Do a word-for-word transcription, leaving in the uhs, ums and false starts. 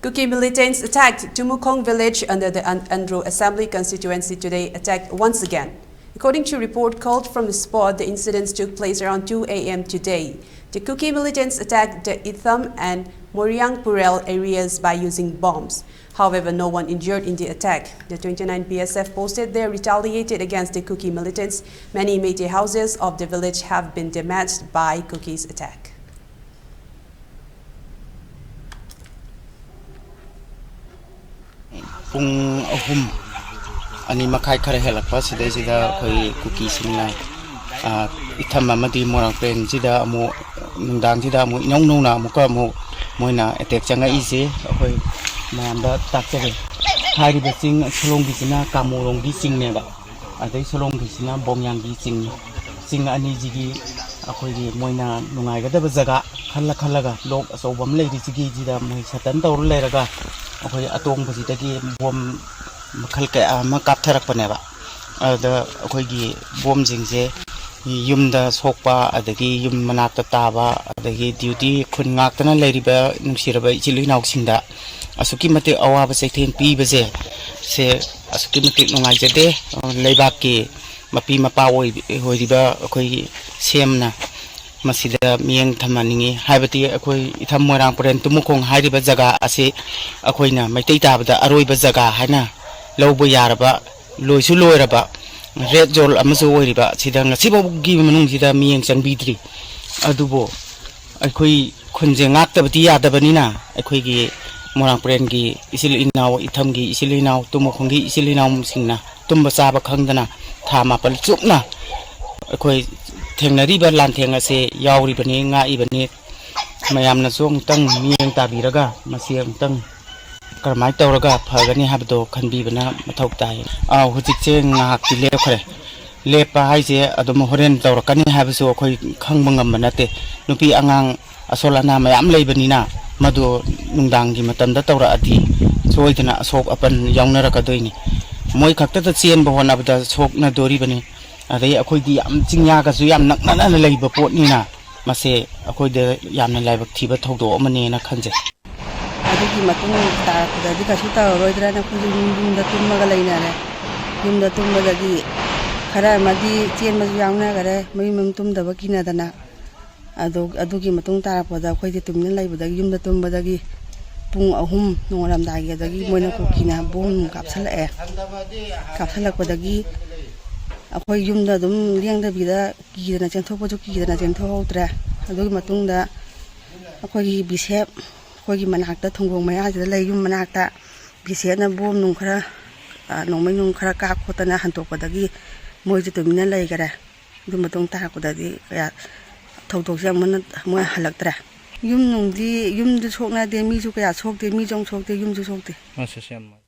Kuki militants attacked Tumukhong village under the An-, Andro Assembly Constituency today, attacked once again. According to report called from the spot, the incidents took place around two a m today. The Kuki militants attacked the Itham and Moriang Purel areas by using bombs. However, no one injured in the attack. The twenty-nine B S F posted there retaliated against the Kuki militants. Many Meitei houses of the village have been damaged by Kuki's attack. ꯄꯨꯡ ꯑꯍꯨꯝ, ꯑꯅꯤ ꯃꯈꯥꯏ ꯈꯔ ꯍꯦꯜꯂꯛꯄ ꯁꯤꯗꯩꯁꯤꯗ ꯑꯩꯈꯣꯏ ꯀꯨꯀꯤꯁꯤꯡꯅ, ꯑ, ꯏꯊꯝ ꯑꯃꯗꯤ ꯃꯣꯏꯔꯥꯡ ꯄꯔꯦꯟꯁꯤꯗ ꯑꯃꯨꯛ ꯅꯨꯡꯗꯥꯡꯁꯤꯗ ꯑꯃꯨꯛ ꯏꯅꯧ ꯅꯧꯅ ꯑꯃꯨꯛꯀ ꯑꯃꯨꯛ ꯃꯣꯏꯅ ꯑꯦꯇꯦꯛ ꯆꯪꯉꯛꯏꯁꯦ ꯑꯩꯈꯣꯏ ꯃꯌꯥꯝꯗ ꯇꯥꯛꯆꯒꯦ꯫ ꯍꯥꯏꯔꯤꯕ ꯆꯤꯡ ꯁꯣꯂꯣꯝꯒꯤ ꯆꯤꯡꯅ ꯀꯥꯃꯣꯔꯣꯝꯒꯤ ꯆꯤꯡꯅꯦꯕ, ꯑꯗꯩ ꯁꯣꯂꯣꯝꯒꯤꯁꯤꯅ ꯕꯣꯡꯌꯥꯡꯒꯤ ꯆꯤꯡꯅꯤ꯫ ꯆꯤꯡ ꯑꯅꯤꯁꯤꯒꯤ ꯑꯩꯈꯣꯏꯒꯤ ꯃꯣꯏꯅ ꯅꯨꯡꯉꯥꯏꯒꯗꯕ ꯖꯒꯥ ꯈꯜꯂ ꯈꯜꯂꯒ ꯂꯣꯛ ꯑꯆꯧꯕ ꯑꯃ ꯂꯩꯔꯤꯁꯤꯒꯤꯁꯤꯗ ꯃꯣꯏ ꯁꯇꯟ ꯇꯧꯔ ꯂꯩꯔꯒ ꯑꯩꯈꯣꯏ ꯑꯇꯣꯡꯕꯁꯤꯗꯒꯤ ꯕꯣꯝ ꯃꯈꯜ ꯀꯌꯥ ꯑꯃ ꯀꯥꯞꯊꯔꯛꯄꯅꯦꯕ꯫ ꯑꯗꯨꯗ ꯑꯩꯈꯣꯏꯒꯤ ꯕꯣꯝꯁꯤꯡꯁꯦ ꯌꯨꯝꯗ ꯁꯣꯛꯄ, ꯑꯗꯒꯤ ꯌꯨꯝ ꯃꯅꯥꯛꯇ ꯇꯥꯕ, ꯑꯗꯒꯤ ꯗ꯭ꯌꯨꯇꯤ ꯈꯨꯟ ꯉꯥꯛꯇꯅ ꯂꯩꯔꯤꯕ ꯅꯨꯡꯁꯤꯔꯕ ꯏꯆꯤꯜ ꯏꯅꯥꯎꯁꯤꯡꯗ ꯑꯁꯨꯛꯀꯤ ꯃꯇꯤꯛ ꯑꯋꯥꯕ ꯆꯩꯊꯦꯡ ꯄꯤꯕꯁꯦ, ꯁꯦ ꯑꯁꯨꯛꯀꯤ ꯃꯇꯤꯛ ꯅꯨꯡꯉꯥꯏꯖꯗꯦ꯫ ꯂꯩꯕꯥꯛꯀꯤ ꯃꯄꯤ ꯃꯄꯥ ꯑꯣꯏ-, ꯑꯣꯏꯔꯤꯕ ꯑꯩꯈꯣꯏꯒꯤ ꯁꯤ ꯑꯦꯝꯅ ꯃꯁꯤꯗ ꯃꯤꯠꯌꯦꯡ ꯊꯝꯍꯟꯅꯤꯡꯉꯤ꯫ ꯍꯥꯏꯕꯗꯤ ꯑꯩꯈꯣꯏ ꯏꯊꯝ ꯃꯣꯏꯔꯥꯡ ꯄꯨꯔꯦꯟ ꯇꯨꯃꯨꯈꯣꯡ ꯍꯥꯏꯔꯤꯕ ꯖꯒꯥ ꯑꯁꯤ ꯑꯩꯈꯣꯏꯅ ꯃꯩꯇꯩ ꯇꯥꯕꯗ ꯑꯔꯣꯏꯕ ꯖꯒꯥ ꯍꯥꯏꯅ ꯂꯧꯕ ꯌꯥꯔꯕ, ꯂꯣꯏꯁꯨ ꯂꯣꯏꯔꯕ, ꯔꯦꯗ ꯖꯣꯟ ꯑꯃꯁꯨ ꯑꯣꯏꯔꯤꯕ ꯑꯁꯤꯗ ꯉꯁꯤꯐꯥꯎꯒꯤ ꯃꯅꯨꯡꯁꯤꯗ ꯃꯤꯠꯌꯦꯡ ꯆꯪꯕꯤꯗ꯭ꯔꯤ꯫ ꯑꯗꯨꯕꯨ ꯑꯩꯈꯣꯏ ꯈꯨꯟꯁꯦ ꯉꯥꯛꯇꯕꯗꯤ ꯌꯥꯗꯕꯅꯤꯅ, ꯑꯩꯈꯣꯏꯒꯤ ꯃꯣꯏꯔꯥꯡ ꯄꯨꯔꯦꯟꯒꯤ ꯏꯆꯤꯜ ꯏꯅꯥꯎ, ꯏꯊꯝꯒꯤ ꯏꯆꯤꯜ ꯏꯅꯥꯎ, ꯇꯨꯃꯣꯈꯣꯡꯒꯤ ꯏꯆꯤꯜ ꯏꯅꯥꯎꯁꯤꯡꯅ ꯇꯨꯝꯕ ꯆꯥꯕ ꯈꯪꯗꯅ ꯊꯥ ꯃꯥꯄꯜ ꯆꯨꯞꯅ ꯑꯩꯈꯣꯏ ꯊꯦꯡꯅꯔꯤꯕ ꯂꯥꯟꯊꯦꯡ ꯑꯁꯦ ꯌꯥꯎꯔꯤꯕꯅꯤ, ꯉꯥꯛꯏꯕꯅꯤ꯫ ꯃꯌꯥꯝꯅꯁꯨ ꯑꯃꯨꯛꯇꯪ ꯃꯤꯠꯌꯦꯡ ꯇꯥꯕꯤꯔꯒ ꯃꯁꯤ ꯑꯃꯨꯛꯇꯪ ꯀꯔꯝꯍꯥꯏꯅ ꯇꯧꯔꯒ ꯐꯒꯅꯤ ꯍꯥꯏꯕꯗꯣ ꯈꯟꯕꯤꯕꯅ ꯃꯊꯧ ꯇꯥꯏ꯫ ꯑꯥ, ꯍꯧꯖꯤꯛꯁꯦ ꯉꯥꯏꯍꯥꯛꯇꯤ ꯂꯦꯞꯈ꯭ꯔꯦ꯫ ꯂꯦꯞꯄ ꯍꯥꯏꯁꯦ ꯑꯗꯨꯝ ꯍꯣꯔꯦꯟ ꯇꯧꯔꯛꯀꯅꯤ ꯍꯥꯏꯕꯁꯨ ꯑꯩꯈꯣꯏ ꯈꯪꯕ ꯉꯝꯕ ꯅꯠꯇꯦ꯫ ꯅꯨꯄꯤ ꯑꯉꯥꯡ ꯑꯁꯣꯜ ꯑꯅꯥ ꯃꯌꯥꯝ ꯂꯩꯕꯅꯤꯅ ꯃꯗꯨ ꯅꯨꯡꯗꯥꯡꯒꯤ ꯃꯇꯝꯗ ꯇꯧꯔꯛꯑꯗꯤ ꯁꯣꯏꯗꯅ ꯑꯁꯣꯛ ꯑꯄꯟ ꯌꯥꯎꯅꯔꯛꯀꯗꯣꯏꯅꯤ꯫ ꯃꯣꯏ ꯈꯛꯇꯗ ꯆꯦꯟꯕ ꯍꯣꯠꯅꯕꯗ ꯁꯣꯛꯅꯗꯣꯔꯤꯕꯅꯤ꯫ ꯑꯗꯩ ꯑꯩꯈꯣꯏꯗꯤ ꯌꯥꯝ ꯆꯤꯡꯌꯥꯒꯁꯨ ꯌꯥꯝ ꯅꯛꯅꯅ ꯂꯩꯕ ꯄꯣꯠꯅꯤꯅ ꯃꯁꯦ ꯑꯩꯈꯣꯏꯗ ꯌꯥꯝꯅ ꯂꯥꯏꯕꯛ ꯊꯤꯕ ꯊꯧꯗꯣꯛ ꯑꯃꯅꯦꯅ ꯈꯟꯖꯩ꯫ ꯑꯗꯨꯒꯤ ꯃꯇꯨꯡ ꯇꯥꯔꯛꯄꯗꯗꯤ ꯀꯩꯁꯨ ꯇꯧꯔꯔꯣꯏꯗ꯭ꯔꯅ ꯑꯩꯈꯣꯏꯁꯨ ꯌꯨꯝ, ꯌꯨꯝꯗ ꯇꯨꯝꯃꯒ ꯂꯩꯅꯔꯦ꯫ ꯌꯨꯝꯗ ꯇꯨꯝꯕꯗꯒꯤ ꯈꯔ ꯑꯃꯗꯤ ꯆꯦꯟꯕꯁꯨ ꯌꯥꯎꯅꯈꯔꯦ, ꯃꯌꯨꯝ ꯃꯌꯨꯝ ꯇꯨꯝꯗꯕ ꯀꯤꯅꯗꯅ꯫ ꯑꯗꯨ, ꯑꯗꯨꯒꯤ ꯃꯇꯨꯡ ꯇꯥꯔꯛꯄꯗ ꯑꯩꯈꯣꯏꯗꯤ ꯇꯨꯃꯤꯟꯅ ꯂꯩꯕꯗꯒꯤ, ꯌꯨꯝꯗ ꯇꯨꯝꯕꯗꯒꯤ ꯄꯨꯡ ꯑꯍꯨꯝ ꯅꯣꯡꯉꯥꯜꯂꯝꯗꯥꯏꯒꯤ ꯑꯗꯒꯤ ꯃꯣꯏꯅ ꯀꯨꯀꯤꯅ ꯕꯣꯝ ꯀꯥꯞꯁꯤꯜꯂꯛꯑꯦ꯫ ꯀꯥꯞꯁꯤꯜꯂꯛꯄꯗꯒꯤ ꯑꯩꯈꯣꯏ ꯌꯨꯝꯗ ꯑꯗꯨꯝ ꯂꯦꯡꯗꯕꯤꯗ ꯀꯤꯗꯅ ꯆꯦꯟꯊꯣꯛꯄꯁꯨ ꯀꯤꯗꯅ ꯆꯦꯟꯊꯣꯛꯍꯧꯗ꯭ꯔꯦ꯫ ꯑꯗꯨꯒꯤ ꯃꯇꯨꯡꯗ ꯑꯩꯈꯣꯏꯒꯤ ꯕꯤꯁꯦꯞ, ꯑꯩꯈꯣꯏꯒꯤ ꯃꯅꯥꯛꯇ, ꯊꯣꯡꯒꯣꯡ ꯃꯌꯥꯁꯤꯗ ꯂꯩ, ꯌꯨꯝ ꯃꯅꯥꯛꯇ ꯕꯤꯁꯦꯞꯅ ꯕꯣꯝ ꯅꯨꯡ ꯈꯔ, ꯑ, ꯅꯣꯡꯃꯩ ꯅꯨꯡ ꯈꯔ ꯀꯥꯞ ꯈꯣꯠꯇꯅ ꯍꯟꯗꯣꯛꯄꯗꯒꯤ ꯃꯣꯏꯁꯨ ꯇꯨꯃꯤꯟꯅ ꯂꯩꯈꯔꯦ꯫ ꯑꯗꯨ ꯃꯇꯨꯡ ꯇꯥꯔꯛꯄꯗꯗꯤ ꯀꯌꯥ ꯊꯧꯗꯣꯛꯁꯦ ꯑꯃꯨꯛ ꯍꯟꯅ ꯃꯣꯏ ꯍꯜꯂꯛꯇ꯭ꯔꯦ꯫ ꯌꯨꯝ ꯅꯨꯡꯗꯤ, ꯌꯨꯝꯗꯨ ꯁꯣꯛꯅꯗꯦ, ꯃꯤꯁꯨ ꯀꯌꯥ ꯁꯣꯛꯇꯦ, ꯃꯤꯁꯨ ꯑꯃꯨꯛ ꯁꯣꯛꯇꯦ, ꯌꯨꯝꯁꯨ ꯁꯣꯛꯇꯦ꯫ ꯑꯁ, ꯑꯁ, ꯌꯥꯝ ꯅꯨꯡꯉꯥꯏ꯫